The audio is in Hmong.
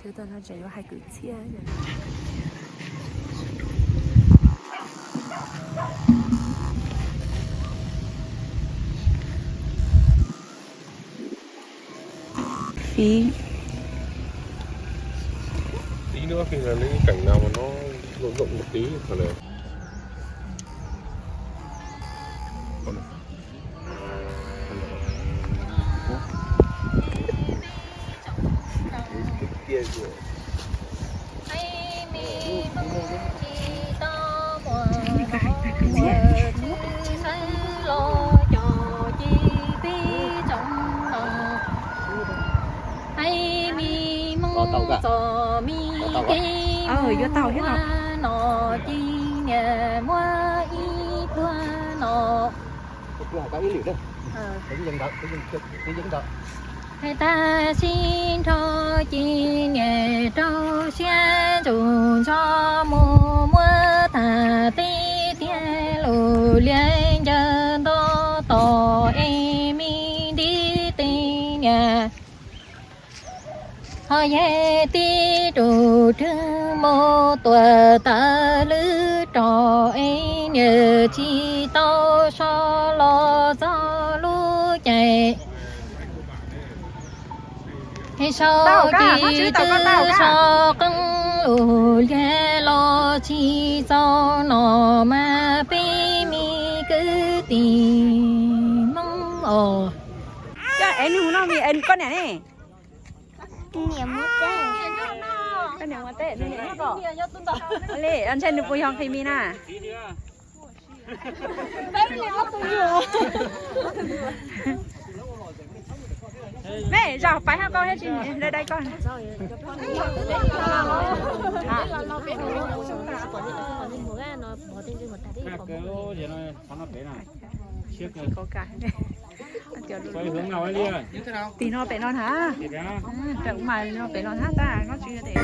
Tam no tseem yuav hais kwv txhiaj. Tí nữa khi là lấy cái cảnh nào mà nó rộng rộng một tí hoặc là Yuav tau thiab no. Hais tag sib nrho ces niam rau siab ntsug ntsho mus muab tag tib tiag lus liab ncaws nto tos es me ntib teg niam. Ho yog tib rus rwg mus tuam tawv lwb rog es niam tsis tau so los txog lub caij. Es sau ces twb so qeeb lus liag los tsis txaus no mas peb me kwv tij Hmoob os. Coj es nug no, koj niam ne? Koj niam mus teb, nws niam nyob ko. Li ntshe nws puas yog nqhis mis na. Mej, zaum pais hab koj thiab tsis dai dai koj. Tig no pem no na. Ua mas no pem no na, tab no tsis yog tes.